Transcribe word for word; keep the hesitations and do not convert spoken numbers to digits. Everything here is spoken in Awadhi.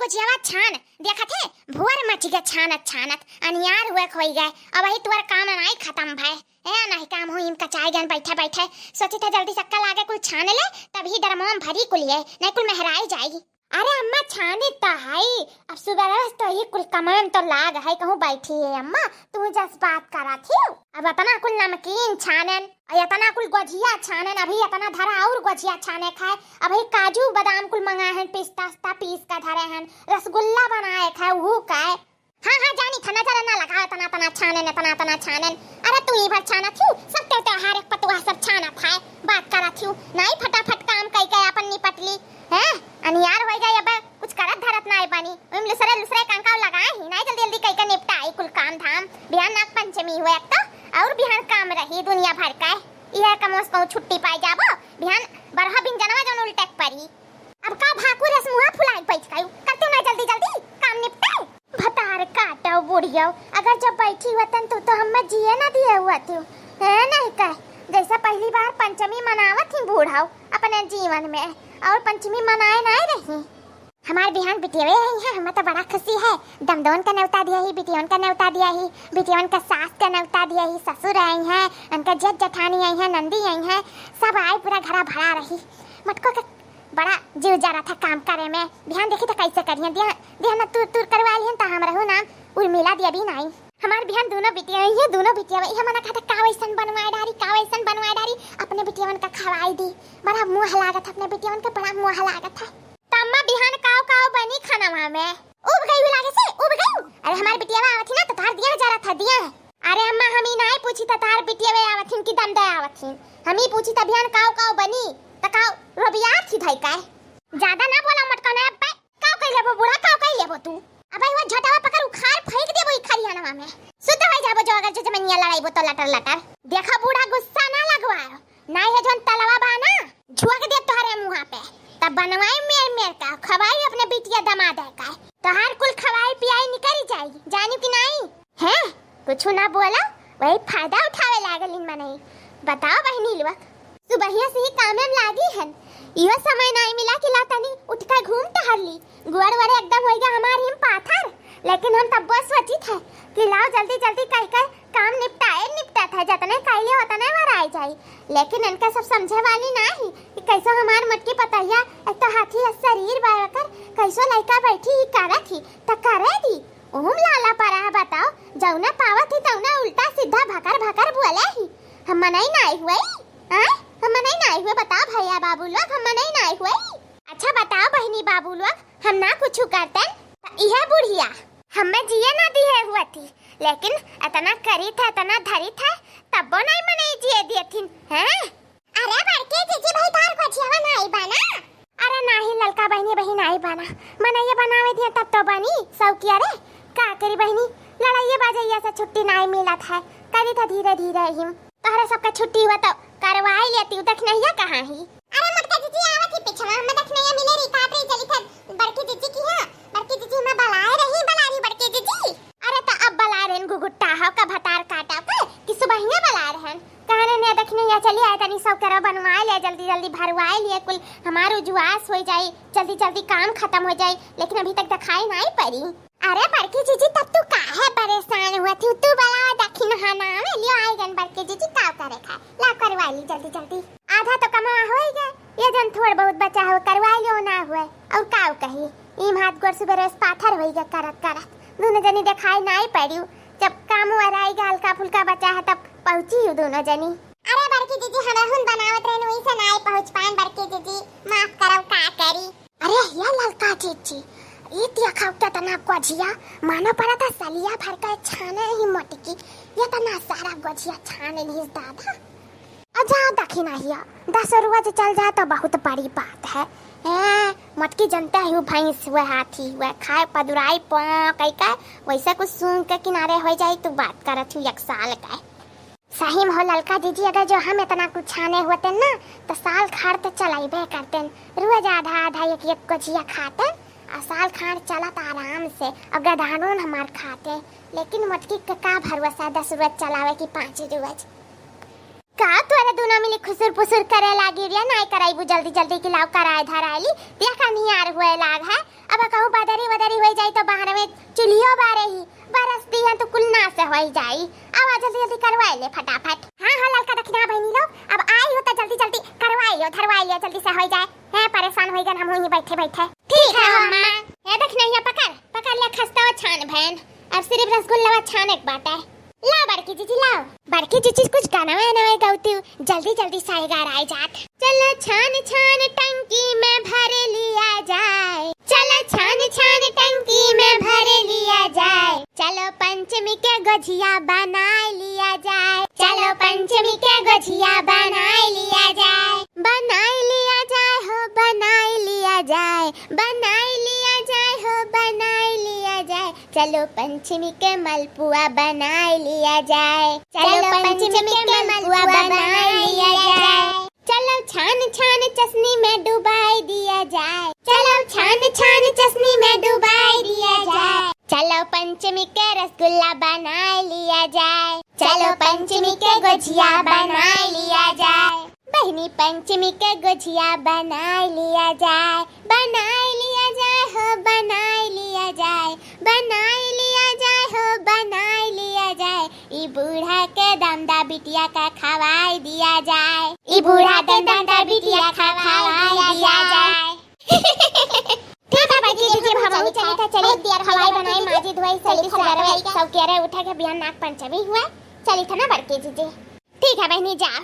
गोझियावा छान, देखत है, भोर मचि गए छानत छानत, अनियार हुए होई गए, अबहीं तोर काम नाहीं खतम भए। ए, नाहीं काम हुई, इम कचाई गन बैठे बैठे। सोचित है जल्दी सक्का लागे कुल छान ले, तबही डरमोम भरी कुलिए, नाहीं कुल मेहराई जाई। अरे अम्मा, छानी त हई, अब सुबह से तो ही कुल कमन तो लाग है, कहूँ बैठी है अम्मा, तू जस बात करत ही। अब अतना कुल नमकीन छानेन, अउर अतना कुल गोझिया छानेन, अबहीं अतना धरा अउर गोझिया छाने खाए, अबहीं काजू बादाम कुल मंगाए हन, पिस्ता उस्ता पीस का धरे हन, रसगुल्ला बनाए खाए, उहू खाए। हाँ, हाँ, जानी था, नजर ना लगाओ, तना, तना छानेन, तना, तना छानेन। अरे तू ही भर छानत हूँ, सब ते त्योहार एक पतुआ सब छानत है, बात करत हूँ, नाहीं फटाफट काम कई के अपन निपट ली, हैं? अनियार होई गई, अब कुछ करत धरत नाहीं बनी, उम लुसरे लुसरे कंकाव लगाए ही, नाहीं जल्दी जल्दी कई के निपटाई कुल काम धाम, बिहान नाग पंचमी हुए एक तो, अउर बिहान काम रही दुनिया भर का, यह कमोस कहूँ छुट्टी पाई जाबो, बिहान बरहा बिन जनवा जौन उल्टे के परी। अब का भाकुर अस मुँहा फुलाए बैठ गयू? करते ना जल्दी जल्दी काम निपटाए। भतार काटो बुढ़ियो, अगर जब बैठी होतन तू तो हमें जिए ना दिए होतिउ। है नहीं कह, जैसा पहली बार पंचमी मनावत ही बूढ़ाऊ अपने जीवन में, अउर पंचमी मनाए नाहीं रही। हमार बिहान बिटियवे आई है, हमें तो बड़ा खुशी है। दमदोन का नेवता दिया ही, बिटियवन का नेवता दिया ही, बिटियवन का सास का नेवता दिया ही, ससुर आई हैं, उनका जेठ जेठानी आई हैं, नंदी आई हैं, सब आए, पूरा घरा भरा रही। मटको के बड़ा जीव जरा था काम करे में। बिहान देखी तो कैसे करिए, दिया, दिया ना तूर तूर करवा लिहन, तो हम रहू नाम उर्मिला देवी नाई। हमार बिहान दोनों बिटिया आई है, दोनों बिटिया वही हमना कहता का वैसन बनवाए डारी, का वैसन बनवाए डारी, अपने बिटियवन का खवाई दी। बड़ा मुँह लागत है अपने बिटियवन के, बड़ा मुँह लागत है। त अम्मा बिहान काव काव बनी खानवा में? उब गई लागे से, उब गई। अरे हमार बिटिया आवत ही ना तो तार दिया जरा था दिया। अरे अम्मा हम ही नाहीं पूछी त तार बिटिया आवत हिन कि दम दे आवत हिन। हम ही पूछी त बिहान काव काव बनी, त काव रोबिया थी धई काय। ज्यादा ना बोला मटका ना अब्बे। काव कह लेबो बूढ़ा, काव कह लेबो तू? अबे वो झटवा पकड़ उखाड़ फेंक देबो ई खरियानवा में। शुद्ध हो जाबो जो अगर जो जमनिया लड़ाईबो तो लटर लटर। देखा बूढ़ा गुस्सा ना लगवाओ। नाहीं है जौन तलवा बा ना, झुक दे तोहरे मुँहा पे। तब बनवाई मेर मेर का, खवाई अपने बिटिया दमाद है का। तोहार कुल खवाई पियाई निकरी जाई, जानी कि नाहीं? हैं? कुछ ना बोला, वही फायदा उठावे लागल इन मनई। बताओ बहिनी लोग, सुबहिया से ही कामे में लागी हन, इहो समय नाहीं मिला कि ला तनी उठ के घूम टहर ली। गुआर वरे एकदम होइगा हमार हिम पाथर, लेकिन हम तब्बो सोचित है कि लाओ जल्दी जल्दी कई कई काम निपटाए निपटत है, जतने कइले ओतने वराई जाई। लेकिन इनका सब समझे वाली ना ही कि कैसो हमार मोटकी पतहिया, एक तो हाथी अस शरीर बा ओकर, कैसो लइका बैठी ही करत ही, त करे दी। ओहम लाला परा है, बताओ, जौना पावत ही तौना उल्टा सीधा भकर भकर बोले ही। हम मनई नाई हुए, आय? हम मनई नाई हुए, बताओ भैया बाबू लोग, हम मनई नाई हुए। अच्छा बताओ बहिनी बाबू लोग, हम ना कुछ करते, त इहे बुढ़िया हमें जिए ना दिए हुआ थी, लेकिन इतना करी था, इतना धरी था, तब्बो नहीं मनई जिए दिए थी, हैं? अरे बड़के जीजी भाई, तार गोझियावा नाई बना? अरे नाही ललका बहिनी, बहिन नाई बना, मनैया बनावे दिए तब तो बनी। सौकिया रे, का करी बहिनी, लड़ाइये बाजैया से छुट्टी नाई मिलत है, करी था धीरे धीरे हिम। तोहरे सबके छुट्टी हुआ तो करवाई लेती, दखिनैया कहाँ ही? अरे मोटका जीजी आवत ही पिछवा, हम दखिनैया मिले रही, खात रही चली था बड़की जीजी की, हाँ, बड़की जीजी हमें बलाए रही, बला रही बड़की जीजी। अरे त अब बलाए रहन गुगुट्टा हो का भतार काटा के कि सुबहिया बलाए रहन, कहने ने दखिनैया चली आए तनी सब करो बनवाए ले, जल्दी जल्दी भरवाए लिए कुल, हमार उजवास हो जाई, जल्दी जल्दी काम खत्म हो जाई, लेकिन अभी तक दिखाई नाई पड़ी। अरे बड़की जीजी, तब तू काहे परेशान हुआ थी? तू बलाओ दखिन हना में लियो आई गन बड़की जीजी, काव करे खाए, ला करवा ली जल्दी जल्दी। आधा तो कमा हो ही गए, ये जन थोड़ बहुत बचा हो करवा लियो ना हुए, और काव कही, ईम हाथ गोड़ सुबह रोज पाथर होई गए करत करत, दोनों जनी दिखाई नाई पड़ियो। जब काम वाला आई गए, हल्का फुल्का बचा है तब पहुँची हूँ दोनों जनी। अरे बड़की जीजी, हम हुन बनावत रहन, वही से नाई पहुँच पाएन बड़की जीजी, माफ करब, का करी। अरे या ललका जीजी, ई देखा केतना गोझिया, मानो पड़ा था सलिया भर के छाने ही मोटकी, इतना सारा गोझिया छाने लीस दादा। आ जा दखिनैया, दस रोज चल जा तो बहुत बड़ी बात है। ए, मोटकी जनते ही भैंस हुए, हाथी हुए, खाए पदुराई पो कई का, वैसे कुछ सुन के किनारे हो जाई, तू बात करत हूँ एक साल का। सही में हो ललका जीजी, अगर जो हम इतना कुछ छाने होते ना, तो साल खाड़ तो चलाइबे करते। रोज आधा आधा एक एक गोझिया खाते, आ साल खाड़ चलत आराम से, और गधानों हमार खाते। लेकिन मोटकी के का भरोसा दस रोज चलावे की पाँच रोज। का तोरे दोनों मिली खुसुर पुसुर करे लागी रे, नाई कराइबू जल्दी जल्दी कि लाओ कराए धराइली, देखा नियार हुए लाग है। अब कहूँ बदरी वदरी आई जाई। अब आ जल्दी जल्दी करवाई ले फटाफट। हाँ हाँ ललका दखिना बहिनी लोग, अब आई हो त जल्दी जल्दी करवाई लियो, धरवाई लियो, जल्दी से होई जाए। हैं, परेशान होई गन हम हुई बैठे बैठे। ठीक है अम्मा। ए दखिना, पकड़ पकड़ लिया, खस्ता छान भैन, अब सिर्फ रसगुल्ला छाने के बाटे। ला बड़की जीजी लाओ। बड़की जीजी कुछ गाना वाना गौती, जल्दी जल्दी साइगार आई जात। चलो छान छान टंकी में भर लिया जाए, चलो छान छान टंकी में भर लिया जाए, चलो पंचमी के गोझिया बनाए लिया जाए, चलो पंचमी के गोझिया बनाए लिया जाए, बनाए लिया जाए हो बनाए लिया जाए, बनाए लिया जाए हो बनाए लिया जाए, चलो पंचमी के मलपुआ बनाए लिया जाए, चलो पंचमी के मलपुआ बनाए लिया जाए, चलो छान छान चसनी में डुबाई दिया जाए, चलो छान छान चसनी में डुबाई दिया जाए, चलो पंचमी के रसगुल्ला बनाए लिया जाए, चलो पंचमी के गोझिया बनाए लिया जाए, बहिनी पंचमी के गोझिया बनाए लिया जाए, बनाए लिया जाए हो बनाए लिया जाए, बनाए लिया जाए हो बनाए लिया जाए, ई बूढ़ा के दमदा बिटिया का खवाई दिया जाए, ई बूढ़ा के दमदा बिटिया का खवाई दिया जाए। ठीक है बड़की जीजी, हम चली चली चली, बहुत देर खवाई बनाई, माजी धोई, सैली सगरवे, सब केरे उठे के बिहान नाग पंचमी हुए। चली था ना बड़की जीजी। ठीक है बहिनी, जा।